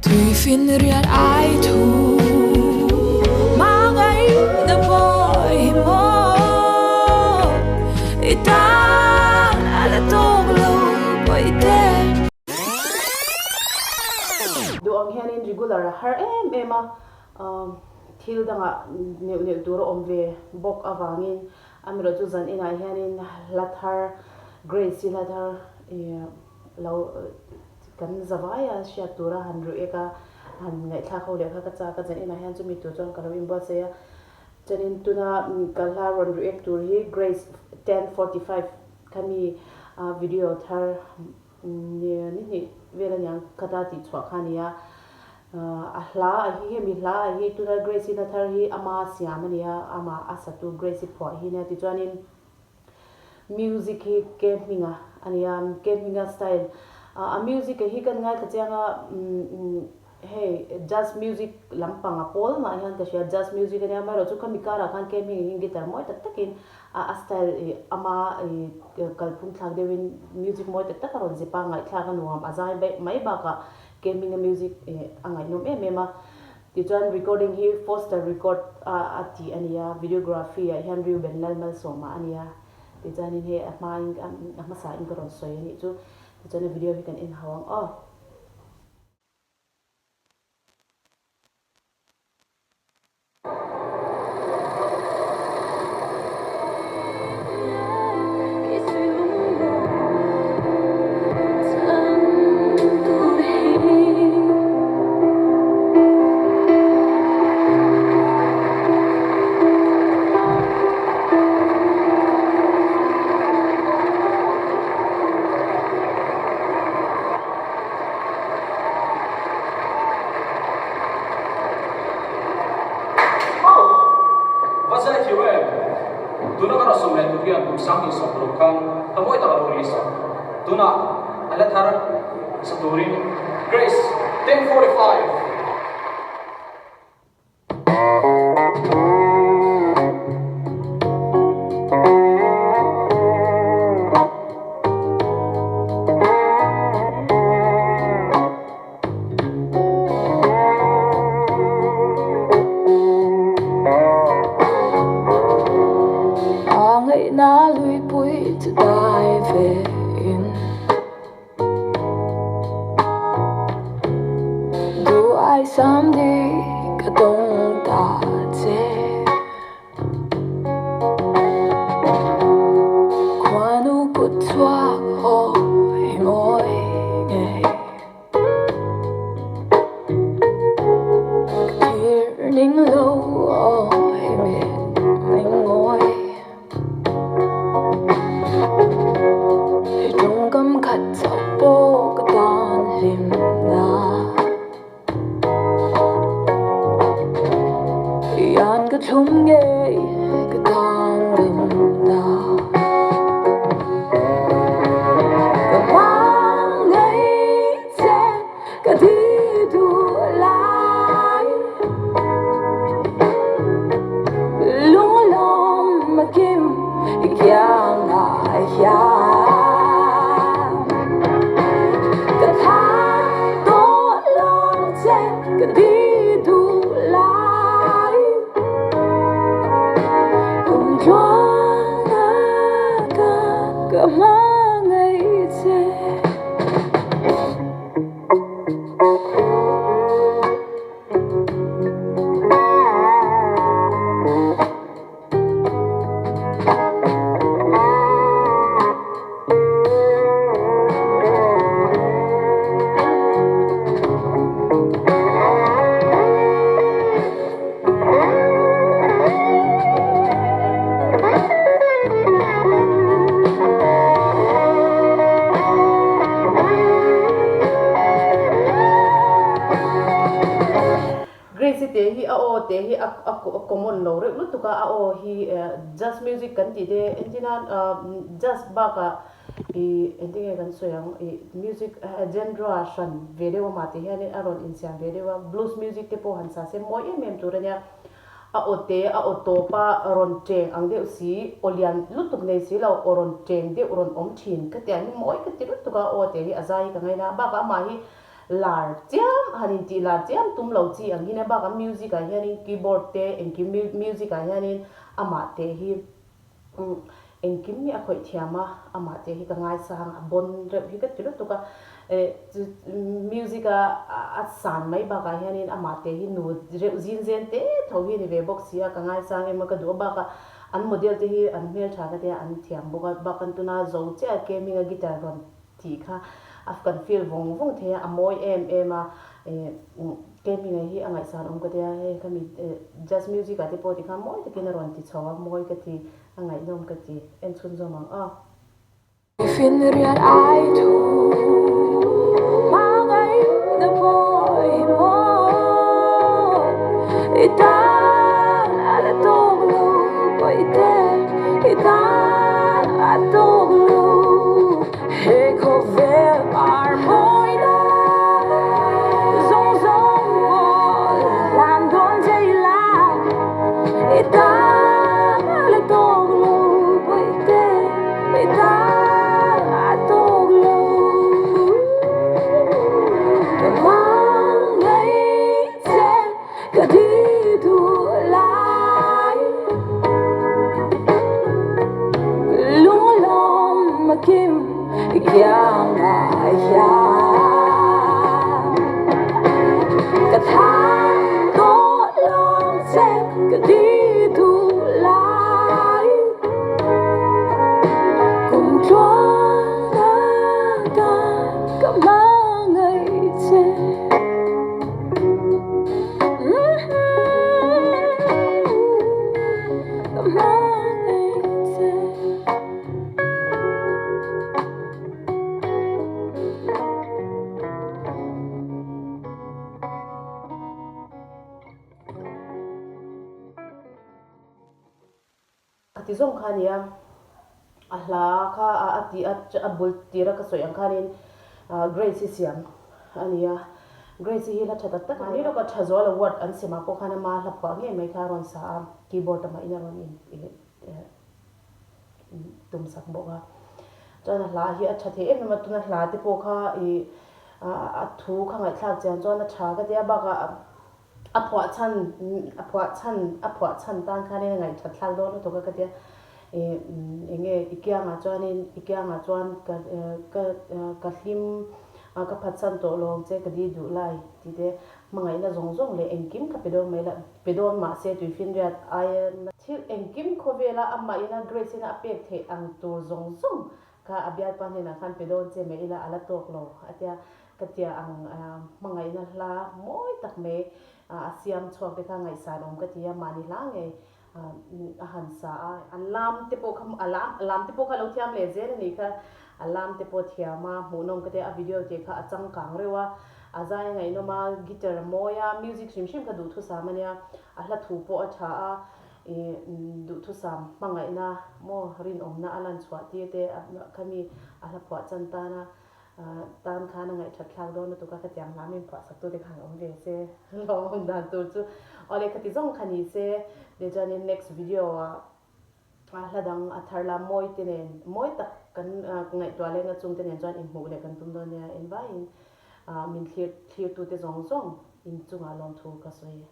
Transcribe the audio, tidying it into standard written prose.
Tuifin riat ai thu Hmangaihna pawh hi maw I tan a la tawk lo pawihte. Duh ang hianin regular a har em em a, thil dangah neuh neuh tur a awm ve bawk avangin amaherawhchu chu zan inah hianin hla thar Grace hi hla thar lo Kan zavaia hriat tura han ruih ek a, han ngaihthlak ho leh kha ka chak a, zan inah hian chumi tur chuan ka lo inbuatsaih a. Chuanin tuna ka hla rawn ruih ek tur hi Grace 10:45 khami video thar ni hnih vel aniang khata tih chhuah kha a ni a. A hla a hi hemi hla a hi tuna Grace-i hla thar hi ama siam a ni a, amah a satu Grace-i phuah hi nia tichuanin Music hi ke hminga a ni a, ke hminga style a music hi kan ngaithla chiang a, hei jazz music lampang a pawl mah hian ka hria jazz music a nia amaherawhchu khami karah khan ke hming hi guitar mawi tak takin a style ih ama ih kalphung thlak deuhin music mawi tak tak a rawn zep a, ngaihthlak a nuam a zai mai bakah ke hminga music ih a ngaihnawm em em a. Tichuan recording hi Foster record a a tih a ni a, videography ah hian Reuben Lalmalsawma a ni a, tichuanin hei a hmain a hmasa in ka rawn sawi a nih chu, tichuan a video hi kan en hau ang aw. Va zai thiam em? Tuna ka rawh leh tur hian kum 2016 khan ka mawi tak a lo release a. Tunah a la thar sa turin Grace 10:45. Hmangaihna luipui chu dai ve in Duh ai sam di ka tawng ta che. Khuanu kut chhuak aw i mawi ngei. Ka thlir ning lo aw i mit meng ngawi. I tawngkam khat chauh pawh ka tan hlim na. Ian ka thlum ngei ka tan dam na. Ka hmangaih che ka thi duh lai. Lunglawm a kim i kiangah hian. Ka thlah tawh lo che ka ti duh lai. Kum tluang atan ka hmangaih che. Grace-i te hi a aw te hi a common lo reuh lutuk a, a aw hi jazz music kan tih te entir nan jazz bakah ih engtin nge kan sawi ang ih music genre hran ve deuh amah tih hianin a rawn insiam ve deuh a, blues music te pawh han sa se mawi em em tur a nia. A aw te a aw tawp a rawn teng ang deuh si, aw lian lutuk nei si lo, aw rawn teng deuh rawn awm thin ka ti ang hi mawi ka ti lutuk a, aw te hi a zai hi ka ngaina a, bakah amah hi Lar chiam, han intih lar chiam tum lo chi ang hi nia bakah music ah hianin keyboard te engkim music ah hianin amah te hi engkim hi a khawih thiam a, amah te hi ka ngaisang a bon reuh hi ka ti lutuk a, music a a san mai bakah hianin amah te hi nu reuh zin zen te tho hi a ni ve bawk si a, ka ngaisang em a ka duh a bakah an model te hi an hmeltha ka tia an thiam bawk a, bakah tuna zo chiah ke hminga guitar rawn tih kha a kan feel vawng vawng thei a, a mawi em em a, kei hminga hi a ngaihsan awm ka tia, hei khami jazz music ah te pawh tikhan mawi takin a rawn ti chho a, mawi ka ti, a ngaihnawm ka ti, en chhunzawm ang aw. Finriat ai thu hmangaihna pawh hi maw i tan a la tawk lo pawihte i tan a tawk lo. He khawvel par mawina zawng zawng pawh hlan dawn chei la, i tan a la tawk lo pawihte, i tan a tawk lo. Ka hmangaih che ka thi duh lai. Lunglawm a kim i kiangah hian Ka thah tawh lawng che ka ti duh lai Kum tluang atan ka hmangaih che. A ti zawng kha a nia, a hla kha a ti a, a bul tira ka sawi ang khanin Grace hi siam a ni a, Grace hi hla tha tak tak a ni lawk a, Thazual Award an semah pawh khan ama hla phuah ngei mai kha a rawn sa a, keyboard amah in a rawn in tum sak bawk a, chuan a hla hi a tha thei em em a, tuna hla te pawh kha ih a thu kha ngaihthlak chian chuan a tha ka ti a, bakah A phuah chhan, a phuah chhan, a phuah chhan tan khanin a ngaihthat thlak dawn lutuk a ka tia. Ih eng nge i kiangah chuanin i kiangah chuan ka ka ka hlim a ka phatsan tawh lawng che ka di duh lai tih te hmangaihna zawng zawng leh engkim kha pe dawn mai la pe dawn mahse tuifinriat aia thil engkim khawvela amah ina Grace ina a pek theih ang tur zawng zawng kha a bialpa hnenah khan pe dawn che mai ila a la tawk lo a tia. Ka tia ang hmangaihna hla mawi tak mai a siam chhuak te kha ngaihsan awm ka ti a, mahni hla ngei a han sa a. A lam te pawh kha a lam a lam te pawh kha lo thiam leh zel a nih kha, a lam te pawh thiam a, hmuhnawm ka tia, a video te kha a changkang reuh a, a zai a ngaihnawm a, guitar a mawi a, music hrim hrim kha duhthusam a nia, a hla thu pawh a tha a, ih duhthusam hmangaihna maw rinawmna a lan chhuah tir te khami a hla phuah chan tan a. Tan khan a ngaihthat thlak dawn lutuk a, khatiang hla min phuah sak tute khan awm ve se lawmawm dan tur chu awle khati zawng kha ni se tichuanin next video ah hla dang a thar lam mawi te nen mawi tak kan ngaihtuah leng a chung te nen chuan inhmuh leh kan tum dawn nia engvaiin min thlir thlir tute zawng zawng inchungah lawmthu ka sawi.